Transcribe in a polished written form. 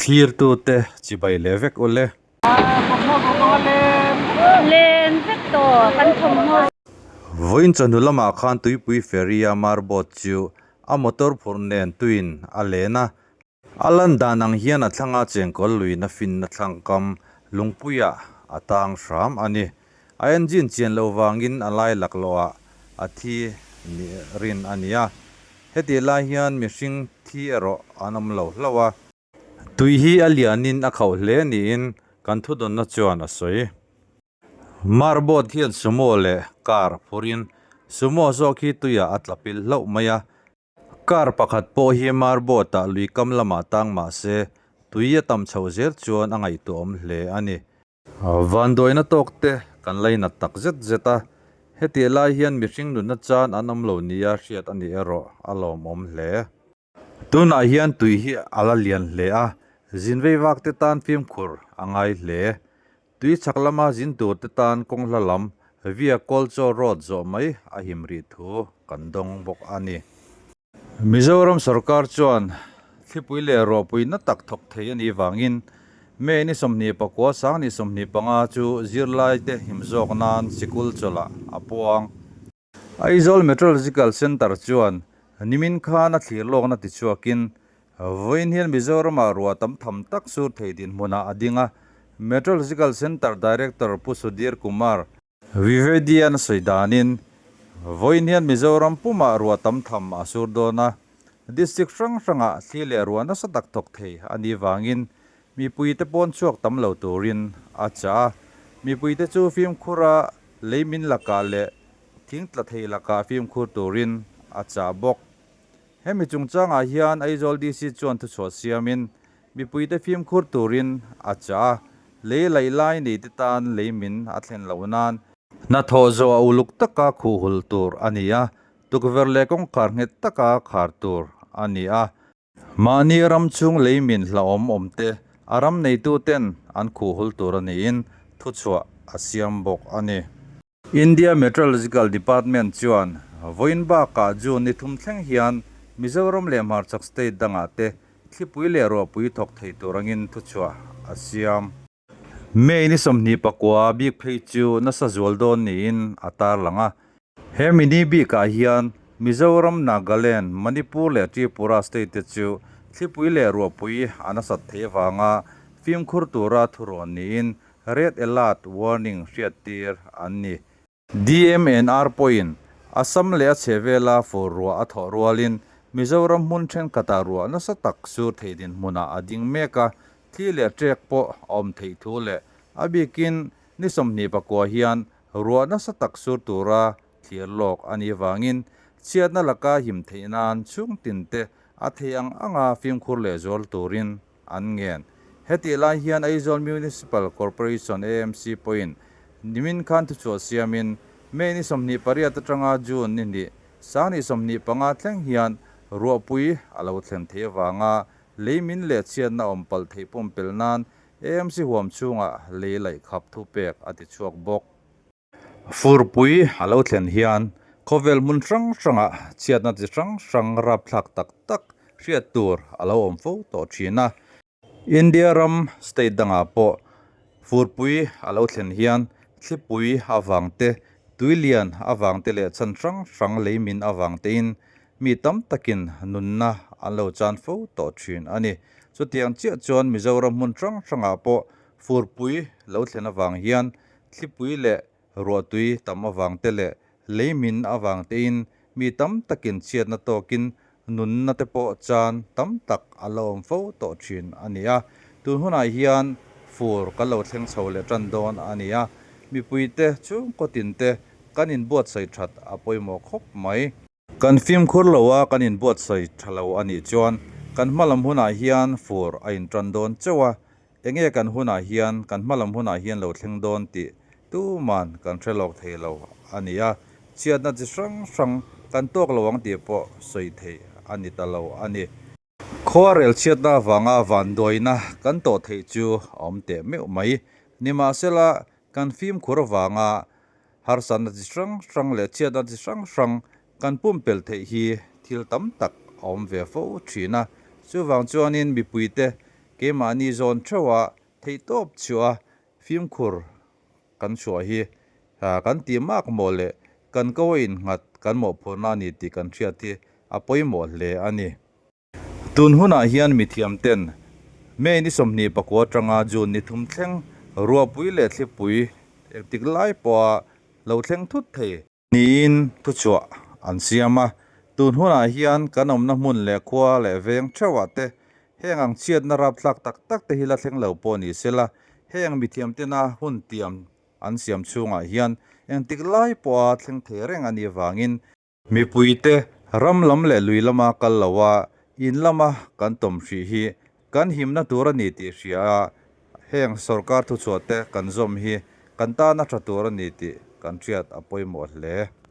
Thlirtute chibai leh vek ule. Len vek tawh kan thawmhnaw. Vawiin chawhnu lamah khan tuipui ferry a mar boat chu a motor phurh nen tuiin a len a. A lan dan ang hian a thlanga chengkawl luina finna thlangkam lungpuiah a tang hram a ni. A engine chian loh vangin a lai laklawhah a thi ni rin a ni a. Hetih lai hian mihring thi erawh an awm lo hlauh a. Tui hi a lianin a khauh hle niin kan thudawnna chuan a sawi. Marbot hian sumo leh car phurin sumo zawk hi tuiah a tla pil hlauh mai a. Car pakhat pawh hi marbot-ah lui kam lamah tang mah se tui a tam chhoh zel chuan a ngaihtuahawm hle a ni. Vanduaina tawk te kan lainat tak zet zet a, hetiah lai hian mihring nunna chan an awm lo nia hriat a ni erawh a lawmawm hle. Tunah hian tui hi a la lian hle a, zin vei vak te tan fimkhur a ngai hle. Tui chhak lama zin tur te tan kawng hla lam via Kawlchaw Road zawh mai a him rih thu kan dawng bawk a ni. Mizoram sorkar chuan thlipui leh ruahpui na tak thawk thei a nih vangin May ni 29 sang ni 25 chu zirlaite him zawk nan sikul chawlhah a puang. Aizawl Meteorological Centre chuan nimin khan a thlir lawkna tichhuakin vawiin hian Mizoramah ruah tam tham tak sur thei dinhmunah a ding a, Meteorological Centre Director Pu Sudhir Kumar Dwivedi-a'n a sawi danin vawiin hian Mizoram pumah ruah tam tham a sur dawn a, district hrang hrangah thli leh ruah nasa tak thawk thei a nih vangin mipuite pawn chhuak tam lo turin a chah a, mipuite chu fimkhura leimin lakah leh Thing tla thei lakah fimkhur turin a chah bawk. Hemi chungchangah hian Aizawl DC chuan thuchhuah siamin mipuite fimkhur turin a chah a, lei laih lai neite tan lei min a thlen loh nan. Hnathawh zawh a uluk taka khuhhul tur a ni a, tukverh leh kawngkhar nghet taka khar tur a ni a. Mahni ram chhung lei min hlauhawm awm te a ram neituten an khuhhul tur a niin thuchhuah a siam bawk a ni. India Meteorological Department chuan vawiin bakah June ni thum thleng hian Mizoram leh hmarchhak state dangah te thlipui leh ruahpui thawk thei tur angin thuchhuah a siam. May ni 29 bik phei chu nasa zual dawn niin a tarlang a. He mini bikah hian Mizoram, Nagaland, Manipur leh Tripura state te chu thlipui leh ruahpui a nasat theih avanga fimkhur tura thurawn niin Red Alert warning hriattir an ni. DMNR pawhin Assam leh a chhehvela fur ruah a thawh rualin Mizoram hmun thenkhatah ruah nasa tak sur thei dinhmunah a ding mek a, thli leh ṭek pawh a awm theih thu leh a bikin ni 29 hian ruah nasa tak sur tura thlir lawk a nih vangin chhiatna laka him theih nan chhungtinte a thei ang anga fimkhur lehzual turin an ngen. Hetih lai hian Aizawl Municipal Corporation, AMC, pawhin nimin khan thuchhuah siamin May ni 28 atanga June ni hnih sang ni 25 thleng hian ruahpui a lo thlen theih avanga lei min leh chhiatna awm palh theih pumpelh nan AMC huam chhungah lei laih khap thupek a ti chhuak bawk. Furpui a lo thlen hian khawvel hmun hrang hrangah chhiatna chi hrang hrang rapthlak tak tak hriat tur a lo awm fo tawh thin a. India ram state dangah pawh furpui a lo thlen hian thlipui avang te, tuilian avang te leh chhan hrang hrang leimin avang tein mi tam takin nunna an lo chan fo tawh thin a ni. Chutiang chiah chuan Mizoram hmun hrang hrangah pawh furpui lo thlen avang hian Thlipui leh ruahtui tam avang te leh leimin avang tein mi tam takin chhiatna tawkin nunna te pawh chan tam tak a la awm fo tawh thin a ni a. Tun hunah hian fur kan lo thleng chho leh tan dawn a ni a, mipuite chhungkaw tinte kan inbuatsaih that a pawimawh khawp mai. Kan fimkhur lo a, kan inbuatsaih tha lo a nih chuan kan hmalam hunah hian fur a intan dawn chauh a, enge kan hunah hian, kan hmalam hunah hian lo thleng dawn tih tuman kan hre lawk thei lo a ni a, chhiatna chi hrang hrang kan tawk lo ang tih pawh sawi theih a ni ta lo a ni. Khuarel chhiatna avanga vanduaina kan tawh theih chu a awm teh meuh mai. Nimahsela, kan fimkhur avanga harsatna chi hrang hrang leh chhiatna chi hrang hrang kan pumpelh theih hi thil tam tak a awm ve fo thin a. Chuvang chuanin mipuite Keimahni zawn theuha theihtawp chhuah a fimkhur kan chhuah hi kan tih mak mawh leh kan ko a innghat kan mawhphurhna a ni tih kan hriat hi a pawimawh hle a ni. Tun hunah hian mithiam ten May ni 29 atanga June ni thum thleng ruahpui leh thlipui engtik lai pawha lo thleng thut thei Niin thuchhuah an siam a, tun hunah hian kan awmna hmun leh khua leh veng theuhah te heng ang chhiatna rapthlak tak tak te hi la thleng lo pawh ni sela, heng mithiam tena hun tiam an siam chhungah hian engtik lai pawha thleng thei reng a nih avangin mipuite ram lam leh lui lama kal loha in lama kan tawm hrih hi kan himna tur a ni tih hria a, heng sorkar thuchhuah te kan zawm hi kan tana tha tur a ni tih kan hriat a pawimawh hle.